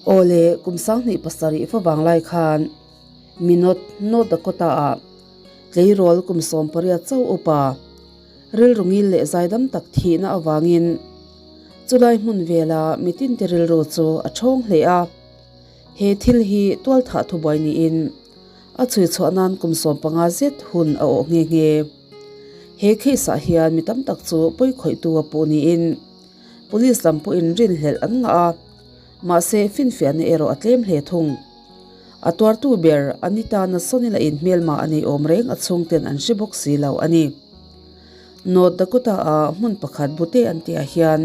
Awle, kum 27 fa vanglai khan Minot, North Dakota ah tleirawl kum 18 chauh upa rilru ngil leh zaidam tak thihna avangin chulai hmun vela mitinte rilru chu a thawng hle a. He thil hi tualthah thubuai niin a chhui chhuah nan kum 15 zet hun a awh nghe nghe. He case ah hian mi tam tak chu pawi khawihtu a puh niin Police lam pawhin rinhlelh an ngah a, mahse finfiahna erawh a tlem hle thung. A tuartu ber Anita Nason-i lah in hmelma a nei awm reng a chhungten an hre bawk si lo a ni. North Dakota-a hmun pakhat Butte an tihah hian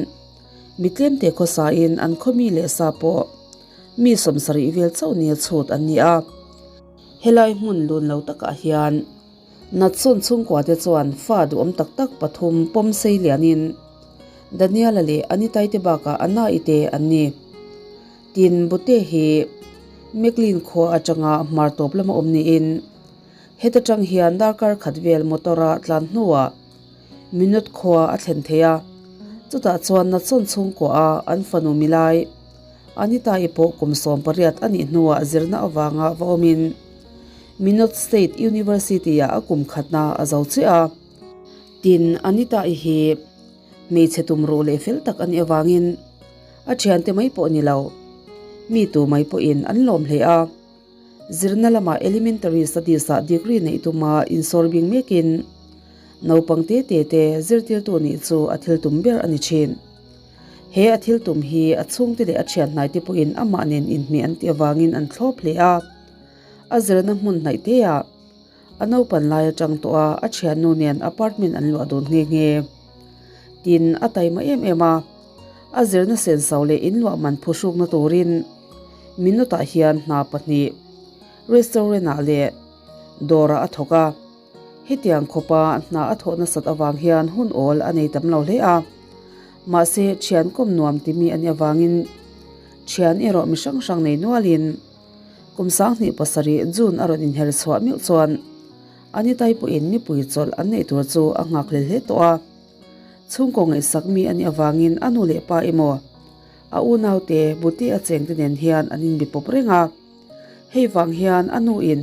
mi tlemte khawsain an khaw mi leh sa pawh mi 70 vel chauh nia chhut an ni a. Helai hmun lun lo takah hian Natsawn chhungkuate chuan fa duhawm tak tak pathum pawm sei lianin Daniel-a leh Anitai te bakah Anna-i te an ni. Tin, Bute hi McLean khua atanga hmar tawp lama awm niin heta tang hian darkar khat vel motor-a tlan hnuah minute khua a thlen thei a. Chutah chuan Natsawn chhungkua-a an fanu milai Anita-i pawh kum 18 a nih hnuah zirna avanga va awmin Minot State University-ah a kum khatna a zo chiah a. Tin, Anita-i hi hmeichhe tumruh leh fel tak a nih avangin a thiante mai pawh ni lo, mi tu mai pawhin an lawm hle a. Zirna lamah Elementary Studies-ah degree neih tuma insawr bing mekin naupang te te te zirtirtu nih chu a thil tum ber a ni thin. He a thil tum hi a chhungte leh a thian hnaite pawhin amah nen inhmeh an tih avangin an thlawp hle a. A zirna hmun hnaih teah a naupan lai atang tawh a, a thiannu nen apartment an luah dun nghe nghe. Tin, a taima em em a, a zirna senso leh inluah man phuhrukna turin minute ah hian hna pahnih restaurant ah leh dawrah a thawk a. Hetiang khawpa hna a thawh nasat avang hian hun awl a nei tam lo hle a. Mahse, thian kawm nuam timi a nih avangin thian erawh mi hrang hrang nei nualin kum 27 June a rawn inher chhuah meuh chuan Anitai pawhin nipui chawlh an neih tur chu a nghak hlel hle tawh a. Chhungkaw ngaihsak mi a nih avangin a nu leh pa emaw a unaute Buti a chengte nen hian an inbi pawp reng a. Hei vang hian a nuin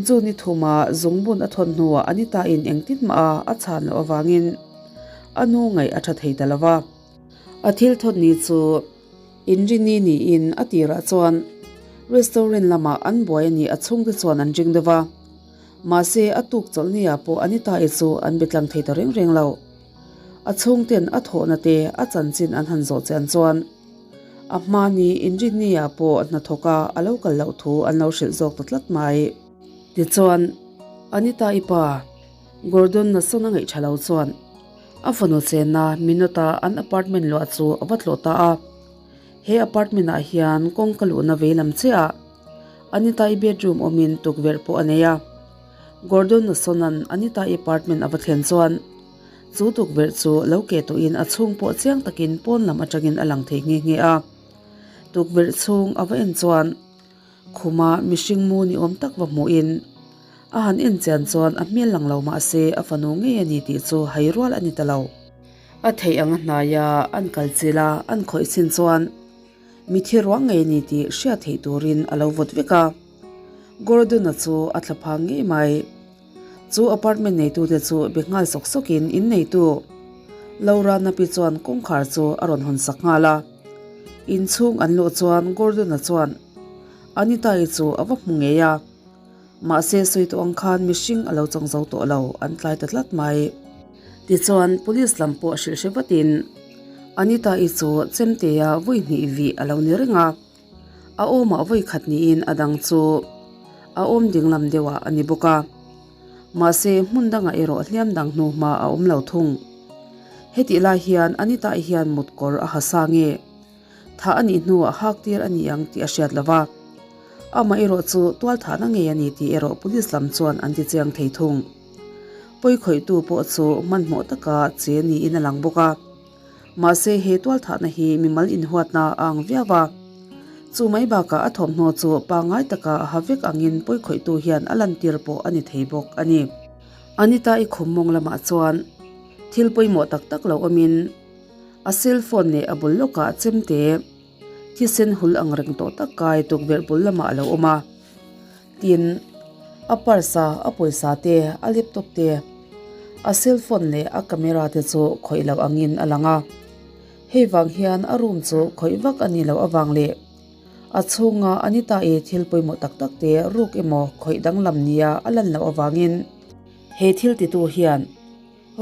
June-i thuma zungbun a thawn hnuah Anita-in engtin mah a chhan loh avangin a nu ngaih a tha thei ta lo va. A thil thawn ni chu Inrini niin a tirah chuan restaurant lamah an buai a nih a chhungte chuan an ring deuh a. Mahse a tuk chawlhni-ah pawh Anita-i chu an be tlang thei ta reng reng lo. A chhungten a thawhna te a chanchin an han zawh chian chuan a hmani Inrini-ah pawh hnathawka a lo kal loh thu an lo hrilh zawk ta tlat mai. Tichuan, Anita-i pa Gordon Nason a ngaih tha lo chuan a fanu chenna Minot-a an apartment luah chu a va tlawh ta a. He apartment-ah hian kawngka luhna veilam chiahah Anita-i bedroom awmin tukverh pawh a nei a. Gordon Nason-a'n Anita-i apartment a va thlen chuan chu tukverh chu lo keh tawhin a chhung pawh chiang takin pawn lam atangin a lang thei nghe nghe a. Tukverh chhung a va en chuan Khuma mihring mu ni awm tak va hmuhin a han en chian chuan a hmel lang lo mah se a fanu ngei a ni tih chu hai rual a ni ta lo. A theih ang a hnaia an kal chilh a, an khawih chin chuan mithi ruang ngei a ni tih hriat theih turin a lo vawt vek a. Gordon-a chu a thla phang ngei mai. Chu apartment neitute chu be nghal sawk sawkin in neitu Laura Napi chuan kawngkhar chu a rawn hawn sak nghal a. Inchhung an luh chuan Gordon-a chuan Anita-i chu a va hmu ngei a. Mahse sawi tawh ang khan mihring a lo chang zo tawh lo, an tlai ta tlat mai. Tichuan police lam pawh hrilh hre vatin Anita-i chu chemtea vawi hnih vih a lo ni reng a. A awmah vawi khat niin a dang chu a awm dinglam deuhah a ni bawk a. Mahse hmun dangah erawh hliam dang hnu hma a awm lo thung. Hetih lai hian Anita-i hian mut kawr a ha sa nge? Thah a nih hnuah hak tir a ni ang tih a hriat lo va. Amah erawh chu tual thahna ngei a ni tih erawh police lam chuan an ti chiang thei thung. Pawikhawihtu pawh chu hmanhmawh taka che niin a lang bawk a. Mahse he tual thahna hi mimal inhuatna a ang viau a. Chu mai bakah a thawmhnaw chu pangngai taka a ha vek angin pawikhawihtu hian a lantir pawh a ni thei bawk a ni. Anita-i khum mawng lamah chuan thil pawimawh tak tak lo awmin a cell phone leh a bul lawkah chemte. Thisen hul ang reng tawh tak kai tukverh bul lamah a lo awm a. Tin, a purse a, a pawisa te, a laptop te, a cellphone leh a camera te chu khawih loh angin a lang a. Hei vang hian a room chu khawih vak a nih loh avang leh a chhunga Anita-i thil pawimawh tak tak te ruk emaw khawih danglam nia a lan loh avangin he thil titu hian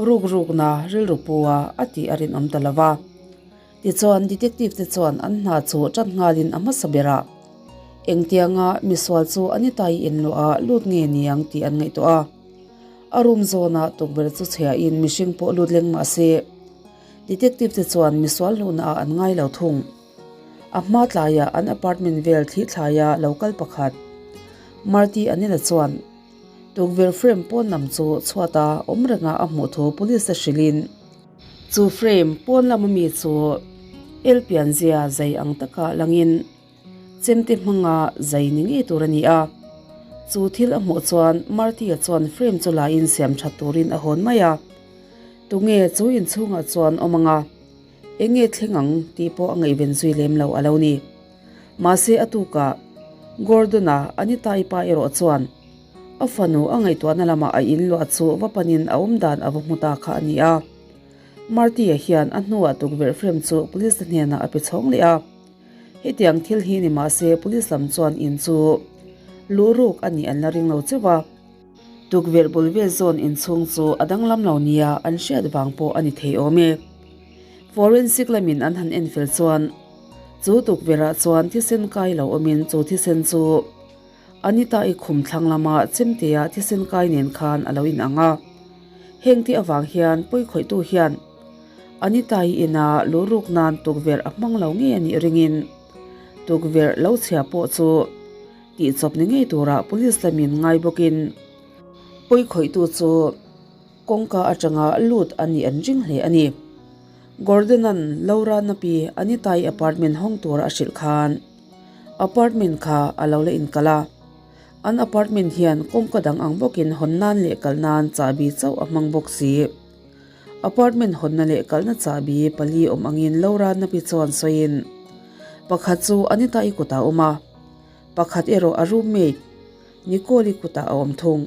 ruk rukna rilru pua a tih a rinawm ta lo va. Tichuan, detective te chuan an hna chu tan nghalin a hmasa berah engtianga misual chu Anita-i inluah ah lut nge niang tih an ngaihtuah a. A room zawnah tukverh chu chhiahin mihring pawh lut leng mah se, detective te chuan misual luhna ah an ngai lo thung. A hma tlaiah an apartment vel thli thlaia lo kal pakhat, Marty Anila chuan tukverh frame pawn lam chu chhuata awm renga a hmuh thu police te hrilhin, Chu frame pawn lama mi chu el pianzia zai ang taka langin chemte hmanga zai ni ngei tur a ni a. Chu thil a hmuh chuan Marty-a chuan frame chu laiin siam that turin a hawn mai a. Tunge chu inchhungah chuan awm anga eng nge thleng ang tih pawh a ngaihven zui lem lo a lo ni. Mahse a tukah Gordon-a Anita-i pa erawh chuan A fanu a ngaihtuahna lamah a inluah chu va panin a awm dan a va hmu ta kha a ni a. Marty-a hian a hnuah tukverh frame chu police te hnenah a pe chhawng leh a. Hetiang thil hi ni mah se police lam chuan in chu luh ruk a nih an la ring lo cheuh a. Tukverh bul vel zawn inchhung chu a danglam lo nia an hriat vang pawh a ni thei awm e. Forensic lamin an han enfel chuan chu tukverhah chuan thisen kai lo awmin chu thisen chu Anita-i khum thlang lama chemtea thisen kai nen khan a lo inang a. Heng te avang hian pawikhawihtu hian Anita-i ina lu ruk nan tukverh a hmang lo ngei a nih ringin tukverh lo chhia pawh chu tihchawp ni ngei tura police lamin ngai bawkin pawikhawihtu chu kawngka atanga lut a nih an ring hle a ni. Gordon-a'n Laura Napi Anita-i apartment hawng tura a hrilh khan Apartment kha a lo la inkalh a, an apartment hian kawngka dang ang bawkin hawn nan leh kal nan chahbi chauh a hmang bawk si. Apartment hawnna leh kalna chahbi pali awm angin Laura Napi chuan sawiin, Pakhat chu Anita-i kutah a awm a, pakhat erawh a roommate Nicole-i kutah a awm thung.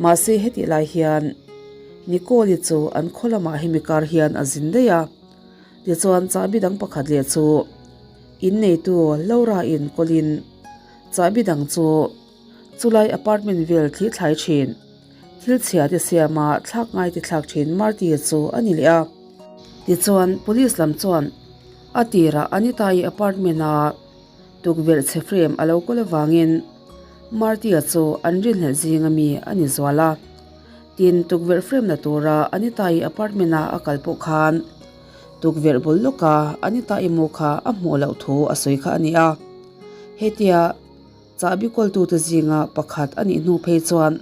Mahse hetih lai hian Nicole-i chu an khaw lamah hemi kar hian a zin daih a, tichuan chahbi dang pakhat leh chu Inneitu Laura in kawlin chahbi dang chu chulai apartment vel thli thlai thin. Thil chhia te siama thlak ngai te thlak thin Marty chu a ni leh a. Tichuan police lam chuan a tirah Anita-i apartment a tukverh chhe frame a lo kawl avangin Marty-a chu an rinhlelh zinga mi a ni zual a. Tin, tukverh frame la tura Anita-i apartment a a kal pawh khan Tukverh bul lawka Anita-i mu kha a hmuh loh thu a sawi kha a ni a. Hetia chahbi kawltute zinga pakhat a nih hnu phei chuan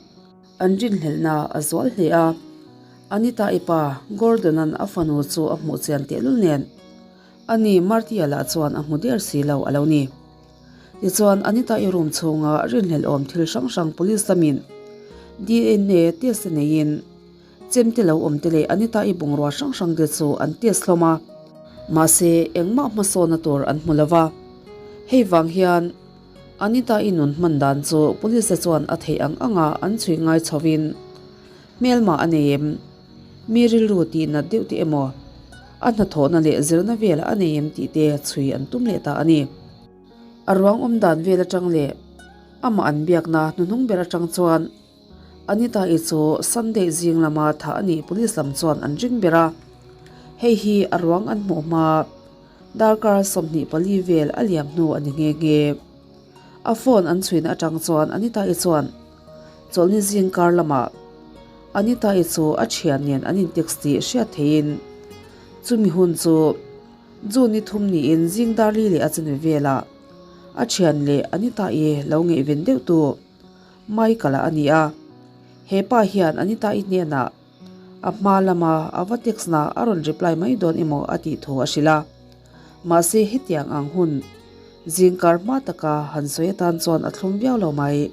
an rinhlelhna a zual hle a. Anita-i pa Gordon-a'n a fanu chu a hmuh chian tehlul nen ani Marty-a lah chuan a hmu der si lo a lo ni. Tichuan Anita-i room chhunga rinhlelh awm thil hrang hrang police lamin DNA test neiin Chemte lo awm te leh Anita-i bungrua hrang hrang te chu an test hlawm a, mahse engmah hmasawna tur an hmu lo va. Hei vang hian Anita-i nun hman dan chu police te chuan a theih ang anga an chhui ngai chhovin hmelma a nei em, mi rilru tih nat deuh te emaw, a hnathawhna leh zirna vel a nei em tih te chhui an tum leh ta a ni. A ruang awm dan vel atang leh amah an biakna hnuhnung ber atang chuan Anita-i chu Sunday zing lama thah a nih police lam chuan an ring ber a, hei hi a ruang an hmuh hma darkar 24 vel a liam hnu a ni nghe nghe. A phone an chhuina atang chuan Anita-i chuan chawlhni zing kar lamah Anita-i chu a thian nen an in text tih hriat theihin chumi hun chu June ni thum niin zing dar li leh a chanve velah a thian leh Anita-i lo ngaihven deuh tu Michael-a a ni a, he pa hian Anita-i hnenah a hma lama a va text na a rawn reply mai dawn emaw a tih thu a hrilh a. Mahse hetiang ang hun zingkar hma taka han sawi atan chuan a thlum viau lo mai.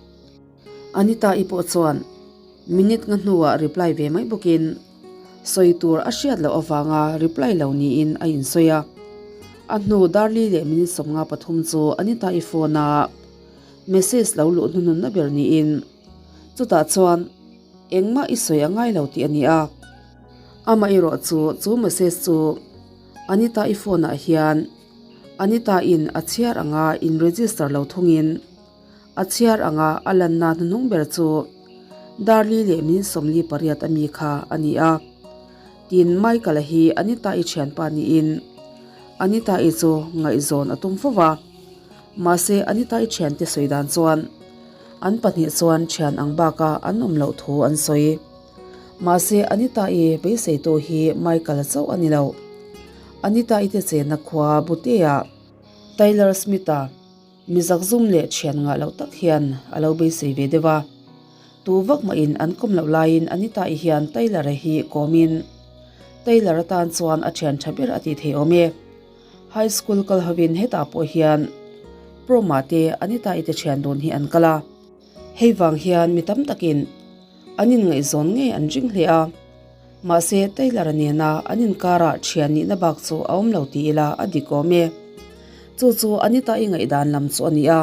Anita-i pawh chuan minute nga hnuah reply ve mai bawkin sawi tur a hriat loh avanga reply lo niin a insawi a. A hnu dar li leh minute 53 chu Anita-i phone-a message lo luh hnununna ber niin chutah chuan engmah i sawi a ngai lo tih a ni a. Amaherawh chu chu message chu Anita-i phone-ah hian Anita-in a chhiar anga in register lo thungin a chhiar anga a lanna hnuhnung ber chu dar li leh minute 48 ami kha a ni a. Tin, Michael-a hi Anita-i thianpa niin Anita-i chu ngaihzawn a tum fo va. Mahse, Anita-i thiante sawi dan chuan an pahnih chuan thian ang baka an awm loh thu an sawi. Mahse, Anita-i beiseitu hi Michael-a chauh a ni lo. Anita-i te chenna khua Butea Tyler Smith-a Mi zakzum leh thian ngah loh tak hian a lo beisei ve deuh a. Tu vak mahin an kawm loh laiin Anita-i hian Taylor-a hi kawmin Taylor atan chuan a thian tha ber a tih thei awm e. High school kal hovin hetah pawh hian Prom-ah te Anita-i te thian dun hi an kal a. Hei vang hian mi tam takin an inngaihzawn ngei an ring hle a. Mahse Taylor-a nena an inkarah thian nihna bak chu a awm lo ti ila a dik awm e. Chu chu Anita-i ngaihdan lam chu a ni a.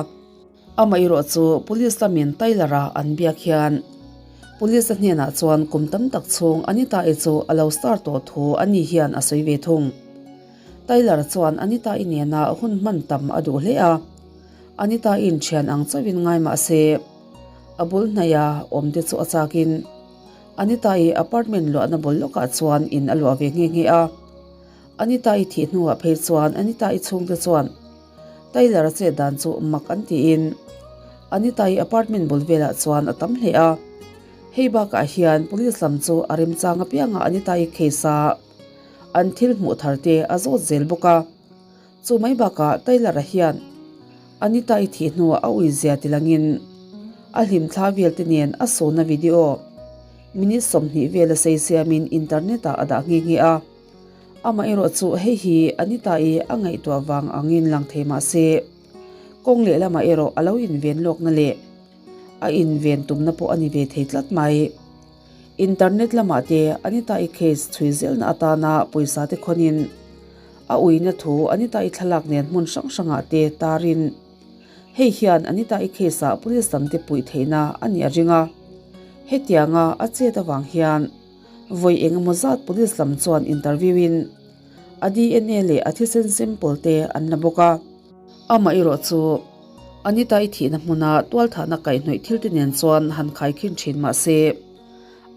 Amaherawh chu Police lamin Taylor-a an biak hian Police-a hnenah chuan kum tam tak chhung Anita-i chu a lo star tawh thu ani hian a sawi ve thung. Taylor-a chuan Anita-i nena hun hman tam a duh hle a. Anita-i'n thian ang chauhin ngai mah se a bul hnaia awmte chu a chakin Anita-i apartment luahna bul lawkah chuan in a luah ve nghe nghe a. Anita-i thih hnuah phei chuan Anita-i chhungte chuan Taylor-a chet dan chu mak an tiin Anita-i apartment bul velah chuan a tam hle a. Hei bakah hian police lam chu a remchang apiangah Anita-i case-a an thil hmuh thar te a zawt zel bawk a. Chu mai bakah Taylor-a hian Anita-i thih hnuah a uizia tilangin a hlimthla velte nen a sawna video minute 20 vel a sei siamin internet-ah a dah nghe nghe a. Amaherawh chu hei hi Anita-i a ngaihtuah vang angin lang thei mah se, kawng lehlamah erawh a lo inven lawkna leh a inven tumna pawh a ni ve thei tlat mai. Internet lamah te Anita-i case chhui zelna atana pawisa te khawnin a uina thu Anita-i thlalak nen hmun hrang hrangah te tarin hei hian Anita-i case-ah police lam te puih theihna a nih a ring a. Hetianga a chet avang hian vawi engemaw zat police lam chuan interview-in a DNA leh a thisen sample te an la bawk a. Amaherawh chu Anita-i thihna hmuna tualthahna kaihhnawih thil te nen chuan han khaikhin thin mah se,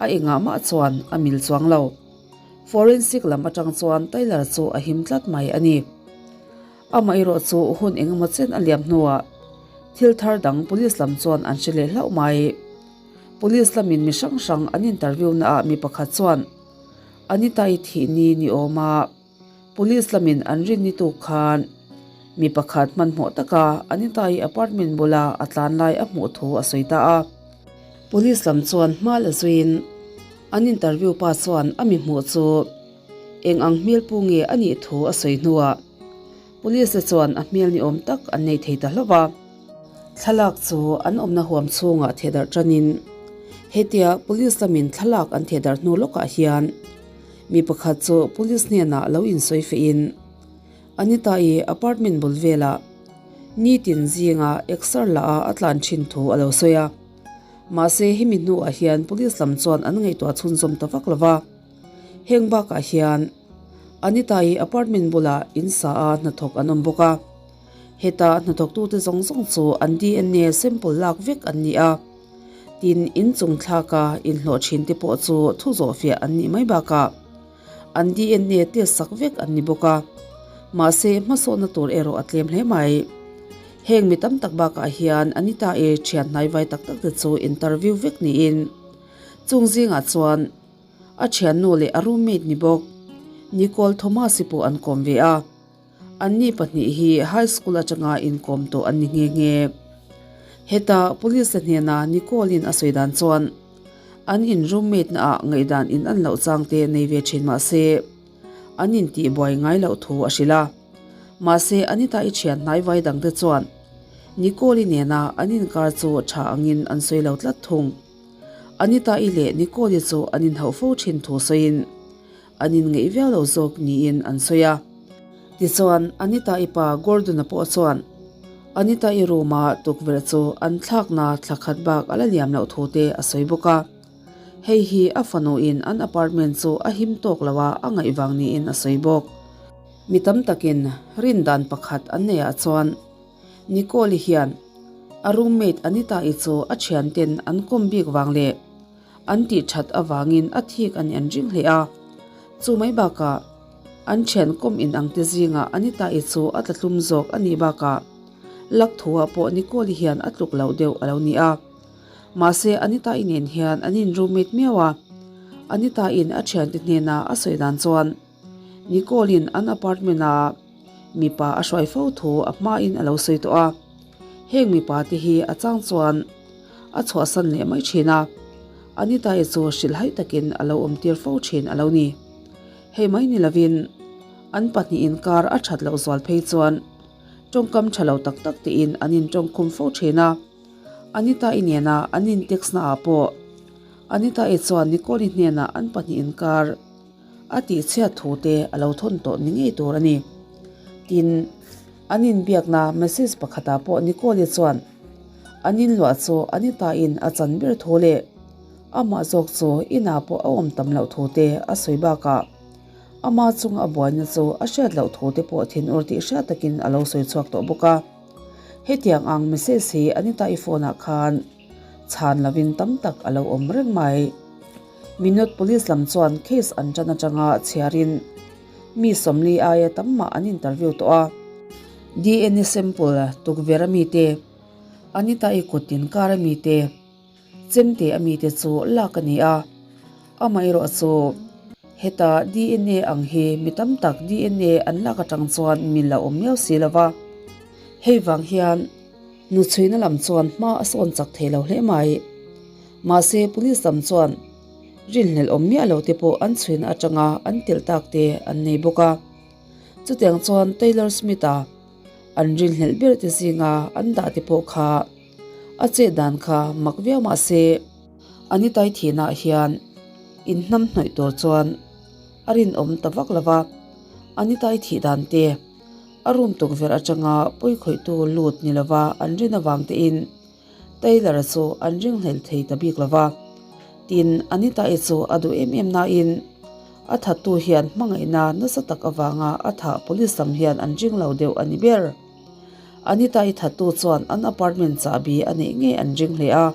a engah mah chuan a mil chuang lo. Forensic lam atang chuan Taylor chu a him tlat mai a ni. Amaherawh chu hun engemaw chen a liam hnuah thil thar dang police lam chuan an hre leh hlauh mai. Police lamin mi hrang hrang an interview naah mi pakhat chuan Anita-i thih ni ni awma Police lamin an rin ni tuk khan mi pakhat hmanhmawh taka Anita-i apartment bula a tlan lai a hmuh thu a sawi ta a. Police lam chuan hma la zuiin an interview pa chuan a mi hmuh chu eng ang hmel pu nge a nih thu a sawi hnuah Police te chuan a hmel ni awm tak an nei thei ta hlauh a. Thlalak chu an awmna huam chhungah thehdarh tanin hetia Police lamin thlalak an thehdarh hnu lawkah hian Mi pakhat chu police hnenah lo insawi fehin Anita-i apartment bul velah nitin zinga exer la a a tlan thin thu a lo sawi a. Mahse hemi hnuah hian police lam chuan an ngaihtuah chhunzawm ta vak lo va. Heng bakah hian Anita-i apartment bulah in sa a hnathawk an awm bawk a. Heta hnathawktute zawng zawng chu an DNA sample lak vek an ni a. Tin, inchung thlaka inhlawh thin te pawh chu thu zawhfiah an nih mai bakah an DNA test sak vek an ni bawk a. Mahse, hmasawhna tur erawh a tlem hle mai. Heng mi tam tak bakah hian Anita-i thian hnaivai tak tak te chu interview vek niin chung zingah chuan a thiannu leh a roommate ni bawk Nicole Thomas-i pawh an kawm ve a. Anni pahnih hi high school atanga inkawm tawh an ni nghe nghe. Heta police te hnena Nicole-in a sawi dan chuan an in roommate naah ngaihdan in an loh chang te nei ve thin mah se an intih buai ngai loh thu a hrilh a. Mahse Anita-i thian hnaivai dang te chuan Nicole-i nena an inkar chu tha angin an sawi lo tlat thung. Anita-i leh Nicole-i chu an inhauh fo thin thu sawiin an inngeih viau lo zawk niin an sawi a. Tichuan, Anita-i pa Gordon-a pawh chuan Anita-i room-a tukverh chu an thlakna thla khat bak a la liam loh thu te a sawi bawk a. Hei hi a fanuin an apartment chu a him tawk lo a a ngaih vang niin a sawi bawk. Mi tam takin rin dan pakhat an neihah chuan Nicole-i hian a roommate Anita-i chu a thianten an kawm bik vang leh an tih that avangin a thik a nih an ring hle a. Chu mai bakah an thian kawm in ang te zingah Anita-i chu a tla tlum zawk a nih bakah lak thuah pawh Nicole-i hian a tluk loh deuh a lo ni a. Mahse Anita-i nen hian an in roommate miau a, Anita-in a thiante hnena a sawi dan chuan Nicole-in an apartment-a mipa a hruai fo thu a hmain a lo sawi tawh a, heng mipa te hi a chang chuan a chhuahsan leh mai thin a, Anita-i chu hrilhhaih takin a lo awm tir fo thin a lo ni. Hei mai ni lovin an pahnih inkar a that loh zual phei chuan tawngkam tha lo tak tak tein an intawngkhum fo thin a. Anita-i nena an in text na ah pawh Anita-i chuan Nicole-i hnenah an pahnih inkar a tihchhiat thu te a lo thawn tawh ni ngei tur a ni. Tin, an inbiakna message pakhatah pawh Nicole-i chuan an inluah chu Anita-in a chan ber thu leh amah zawk chu inah pawh a awm tam loh thu te a sawi bakah ama chunga a buaina chu a hriat loh thu te pawh thinur tih hriat takin a lo sawi chhuak tawh bawk a. Hetiang ang message hi Anita i phone ah khan chhan lovin tam tak a lo awm reng mai. Minot Police lam chuan case an tan atanga chhiarin mi 40 aia tam mah an interview tawh a. DNA sample tukverh a mite, Anita i kut inkar a mite, Chemte a mite chu lak a ni a, amaherawh chu heta DNA ang hi mi tam tak DNA an lak atang chuan mil a awm miau si lo va. Hei vang hian nuchhuina lam chuan hma a sawn chak thei lo hle mai. Mahse police lam chuan rinhlelh awm miah lo te pawh an chhuina atanga an telh tak te an nei bawk a. Chutiang chuan Taylor Smith-a an rinhlelh ber te zinga an dah te pawh kha A chet dan kha mak viau mah se Anitai thihnah hian inhnam hnawih tur chuan a rinawm ta vak lo va, Anitai thih dan te a room tukverh atanga pawikhawihtu lut ni lova an rin avang tein Taylor-a chu an ringhlel thei ta bik lo va. Tin, Anitai chu a duh em em nain a thattu hian hmangaihna nasa tak avanga a thah police lam hian an ring lo deuh a ni ber. Anita i thattu chuan an apartment chahbi a neih ngei an ring hle a,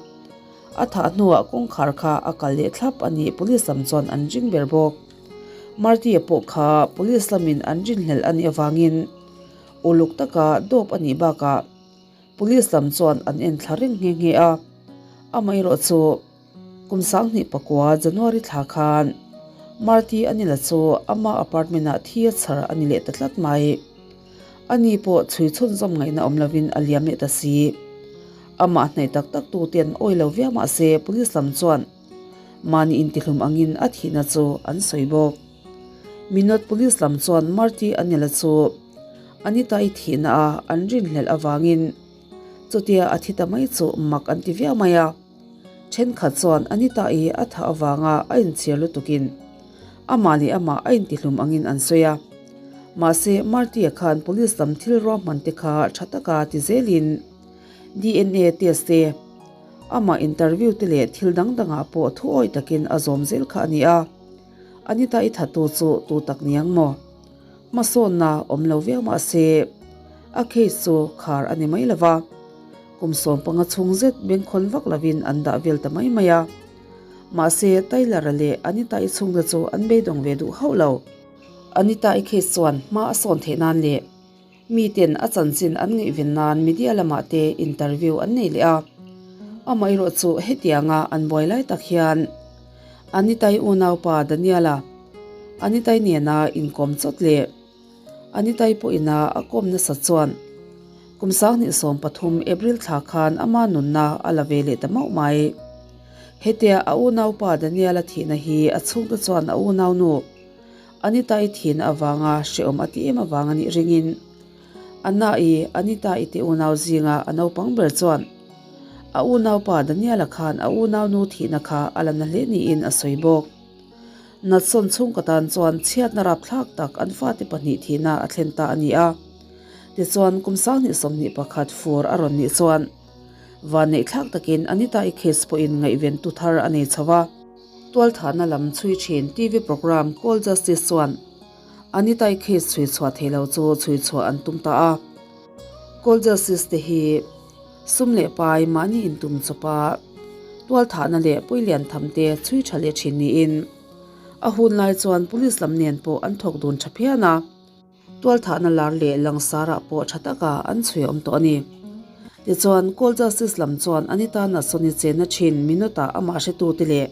a thah hnuah kawngkhar kha a kal leh thlap a nih police lam chuan an ring ber bawk. Marty-a pawh kha police lamin an rinhlelh a nih avangin uluk taka dawp a nih bakah police lam chuan an en thla reng nghe nghe a, amaherawh chu Kum 2009 January thla khan Marty Anila chu ama apartment ah thi a chhar a ni leh ta tlat mai. Ani pawh chhui chhunzawm ngaihna awm lovin a liam leh ta si. Amah hnaih tak tak tu te an awi lo viau mahse police lam chuan mahni intihlum angin a thihna chu an sawi bawk. Minot police lam chuan Marty Anila chu Anita-i thihna a an rinhlelh avangin chutia a thi ta mai chu mak an ti viau mai a. Thenkhat chuan Anita-i a thah avanga a inchhir lutukin amah leh amah a intihlum angin an sawi a. Mahse, Marty-a khan police lam thil ruahman te kha tha taka ti zelin DNA test te, amah interview te leh thil dang dangah pawh thu awih takin a zawm zel kha a ni a. Anita-i thattu chu tu tak niang maw? Hmasawnna awm lo viau mahse, a case chu khar a ni mai lo va. Kum 15 chhung zet bengkhawn vak lovin an dah vel ta mai mai a. Mahse, Taylor-a leh Anita-i chhungte chu an beidawng ve duh hauh lo. Anita-i case chuan hma a sawn theih nan leh miten a chanchin an ngaihven nan media lamah te interview an nei leh a. Amaherawh chu hetianga an buai lai tak hian Anita-i unaupa Daniel-a Anita-i nena inkawm chawt leh Anitai pawhina a kawm nasa chuan kum 2013 April thla khan ama nunna a la ve leh ta mauh mai. Hetia a unaupa Daniel-a thihna hi a chhungte chuan a unaunu Anita-i thihna avanga hrehawm a ti em avang a nih ringin Anna-i Anita-i te unau zinga a naupang ber chuan a unaupa Daniel-a khan a unaunu thihna kha a la na hle niin a sawi bawk. Natsawn chhungkaw tan chuan chhiatna rapthlak tak an fate pahnih thihna a thlen ta a ni a. Tichuan, kum 2021 fur a rawn nih chuan vanneihthlak takin Anita-i case pawhin ngaihventu thar a nei chho a. Tualthahna lam chhui thin TV programme Call Justice chuan Anita-i case chhui chhuah thei lo chu chhui chhuah an tum ta a. Call Justice te hi sum leh pai mahni intum chawpa tualthahna leh puilian tham te chhui tha leh thin niin a hun lai chuan police lam nen pawh an thawk dun tha phian a. Tualthahna lar leh langsarah pawh tha taka an chhui awm tawh a ni. Tichuan, Call Justice lam chuan Anita Nassoni chenna thin minute-ah amah hretute leh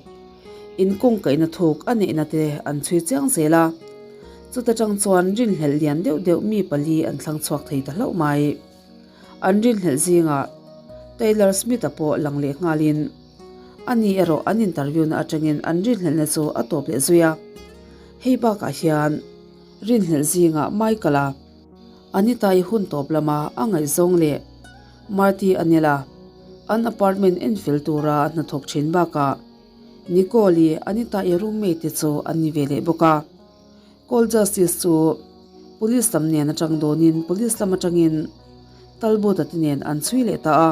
inkawngkaihna thuk a neihna te an chhui chiang zel a. Chuta tang chuan rinhlelh lian deuh deuh mi pali an thlang chhuak thei ta hlauh mai. An rinhlelh zingah Taylor Smith-a pawh lang leh nghalin ani erawh an interview-na atangin an rinhlelhna chu a tawp leh zui a. Hei bakah hian Rinhlelh zingah Michael-a, Anita-i hun tawp lama a ngaihzawng leh Marty Anela an apartment en fel tura hnathawk thin bakah Nicole-i Anita-i roommate te chu an ni ve leh bawk a. Call Justice chu Police lam nen atang dawnin Police lam atangin Talbot-a te nen an chhui leh ta a.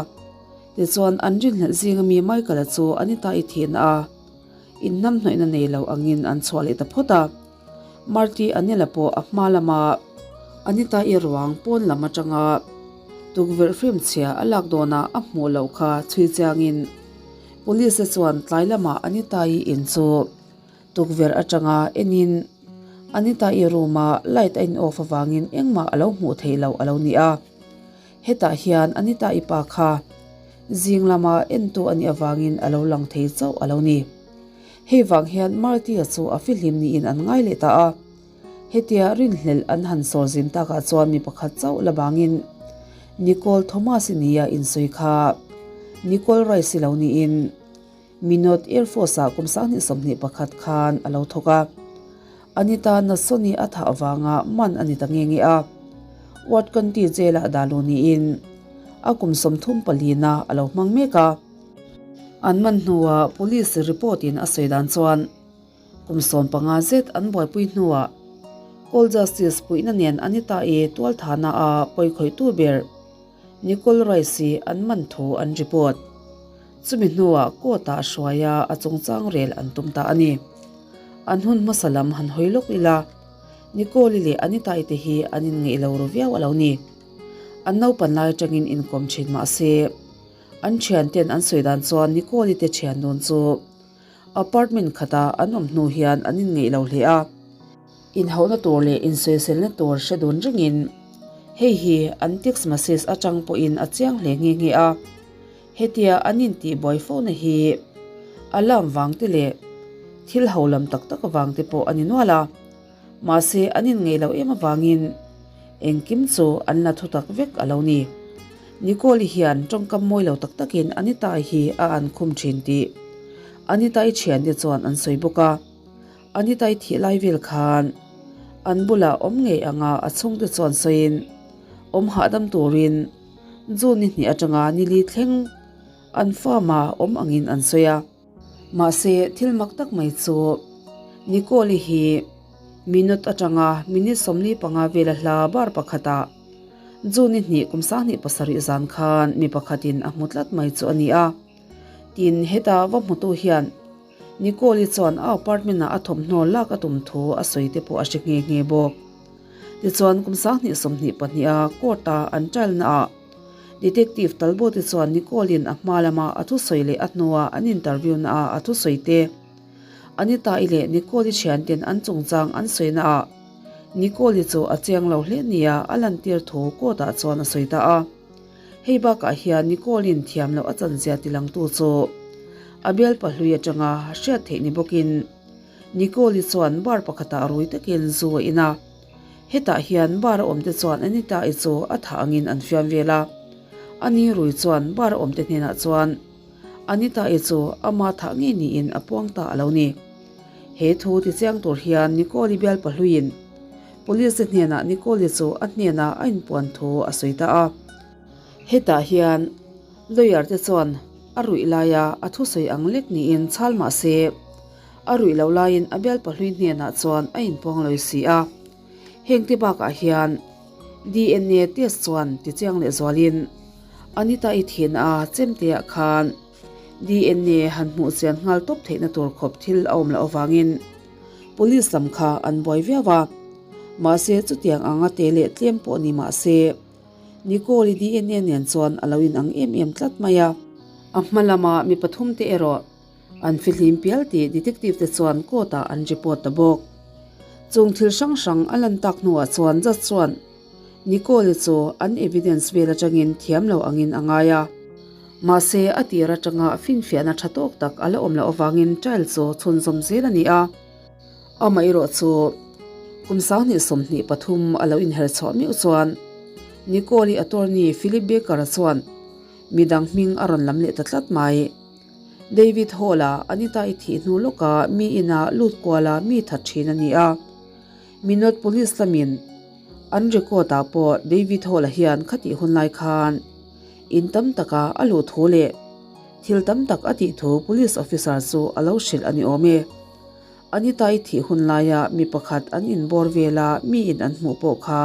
Tichuan an rinhlelh zinga mi Michael-a chu Anita-i thihna a inhnamhnawihna nei lo angin an chhuah leh ta phawt a. Marty Anela pawh a hma lama Anita-i ruang pawn lam atanga tukverh frame chhia a lak dawnah a hmuh loh kha chhui chiangin Police te chuan tlai lamah Anita-i in chu tukverh atanga enin Anita-i room-a light a in off avangin engmah a lo hmuh theih loh a lo ni a. Hetah hian Anita-i pa kha zing lama entu a nih avangin a lo lang thei chauh a lo ni. Hei vang hian Marty-a chu a fihlim niin an ngai leh ta a. Hetia rinhlelh an han sawr zin takah chuan mi pakhat chauh la bangin Nicole Thomas-i nia insawi kha Nicole Rice-i lo niin Minot Air Force-ah kum 2021 khan a lo thawk a. Anita Nassoni a thah avanga man a ni ta nge nge a. Ward County Jail-ah dah luh niin a kum 34 na a lo hmang mek a. An man hnuah Police report in a sawi dan chuan kum 15 zet an buaipui hnuah Call Justice puihna nen Anita-i tualthahna a pawikhawihtu ber Nicole Rice-i an man thu an report. Chumi hnuah court-ah hruaia a chungchang rel an tum ta a ni. An hun hmasa lam han hawi lawk ila Nicole-i leh Anita-i te hi an inngeih lo ru viau a lo ni. An naupan lai atangin inkawm thin mahse, An thianten an sawi dan chuan Nicole-i te thian dawn chu apartment khata an awm hnu hian an inngeih lo hle a. Inhauhna tur leh insawiselna tur hre dun ringin hei hi an text message atang pawhin a chiang hle nghe nghe a. Hetia an intihbuai fona hi alarm vang te leh thil ho lam tak tak vang te pawh a ni nual a. Mahse, an inngeih loh em avangin engkim chu an la thutak vek a lo ni. Nicole-i hian tawngkam mawi lo tak takin Anita-i hi a an khum thin tih Anita-i thiante chuan an sawi bawk a. Anita-i thih lai vel khan an bulah awm ngei anga a chhungte chuan sawiin awm hahdam turin June ni hnih atanga nili thleng an farm-a awm angin an sawi a. Mahse, thil mak tak mai chu Nicole-i hi minute atanga minute 45 vela hla bar pakhatah June ni hnih kum 27 zan khan mi pakhatin a hmu tlat mai chu a ni a. Tin, heta va hmutu hian Nicole-i chuan a apartment-ah a thawmhnaw lak a tum thu a sawi te pawh a hre nghe nghe bawk. Tichuan, kum 2022 a court-a an trial naah Detective Talbot-i chuan Nicole-in a hma lama a thusawi leh a hnua an interview naah a thusawi te, Anita-i leh Nicole-i thianten an chungchang an sawi naah Nicole-i chu a chiang lo hle nia a lantir thu court-ah chuan a sawi ta a. Hei bakah hian Nicole-in thiam loh a chanzia tilangtu chu a bialpa hlui atanga hriat theih ni bawkin Nicole-i chuan bar pakhatah rui takin zu a in a. Hetah hian bar a awmte chuan Anita-i chu a thah angin an fiam vel a. Ani rui chuan bar a awmte hnenah chuan Anita-i chu ama thah ngei niin a puang ta a lo ni. He thu tichiang tur hian Nicole-i bialpa hluiin Police te hnenah Nicole-i chu a hnenah a inpuan thu a sawi ta a. Hetah hian lawyer te chuan a ruih laia a thusawi ang lek niin chhal mah se. A ruih loh laiin a bialpa hlui hnenah chuan a inpuang lawi si a. Heng te bakah hian DNA test chuan tichiang leh zualin Anita-i thin a chemteah khan DNA han hmuh chian nghal tawp theihna tur khawp thil a awm loh avangin Police lam kha an buai viau a. Mahse chutiang anga te leh tlem pawh ni mahse Nicole-i DNA nen chuan a lo inang em em tlat mai a. A hma lama mi pathumte erawh An fihlim pial tih detective te chuan court ah an report ta bawk. Chung thil hrang hrang a lan tak hnuah chuan judge chuan Nicole-i chu an evidence vel atangin thiam lo angin a ngai a. Mahse a tir atanga finfiahna tha tawk tak a la awm loh avangin trial chu chhunzawm zel a ni a. Amaherawh chu kum 2023 a lo inher chhuah meuh chuan Nicole-i attorney Philip Baker-a chuan midang hming a rawn lam leh ta tlat mai. David Hall-a Anita i thih hnu lawka mi ina lut kuala mi that thin a ni a. Minot Police lamin an record-ah pawh David Hall-a hian khatih hun lai khan in tam taka a luh thu leh thil tam tak a tih thu Police officer chu a lo hrilh a ni awm e. Anita i thih hun laia mi pakhat an inbawr vela mi in an hmuh pawh kha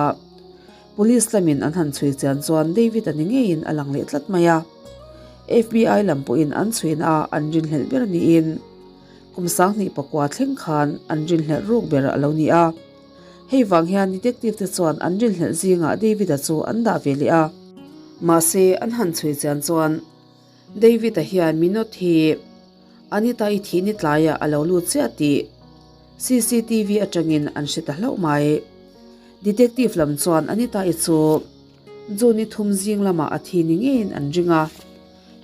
Police lamin an han chhui chian chuan David-a ni ngeiin a lang leh tlat mai a. FBI lam pawhin an chhuina a an rinhlelh ber niin kum 2009 thleng khan an rinhlelh ruk ber a lo ni a. Hei vang hian detective te chuan an rinhlelh zingah David-a chu an dah ve leh a. Mahse an han chhui chian chuan David-a hian Minot hi Anita-i thih ni tlaiah a lo lut chiah tih CCTV atangin an hre ta hlauh mai. Detective lam chuan Anita-i chu June-i thum zing lamah a thi ni ngeiin an ring a.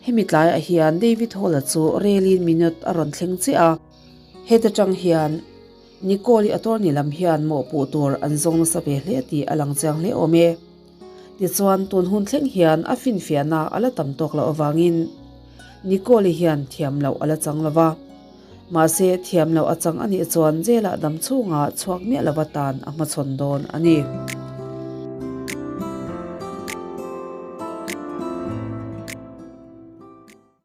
Hemi tlaiah hian David Hall-a chu relin minute a rawn thleng chiah a. Heta tang hian Nicole-i attorney lam hian mawhpuh tur an zawng nasa ve hle tih a lang chiang hle awm e. Tichuan, tun hun thleng hian a finfiahna a la tam tawk loh avangin Nicole-i hian thiam loh a la chang lo va. Mahse, thiam loh a chang a nih chuan jail-ah dam chhungah chhuak miah lova tan a hmachhawn dawn a ni.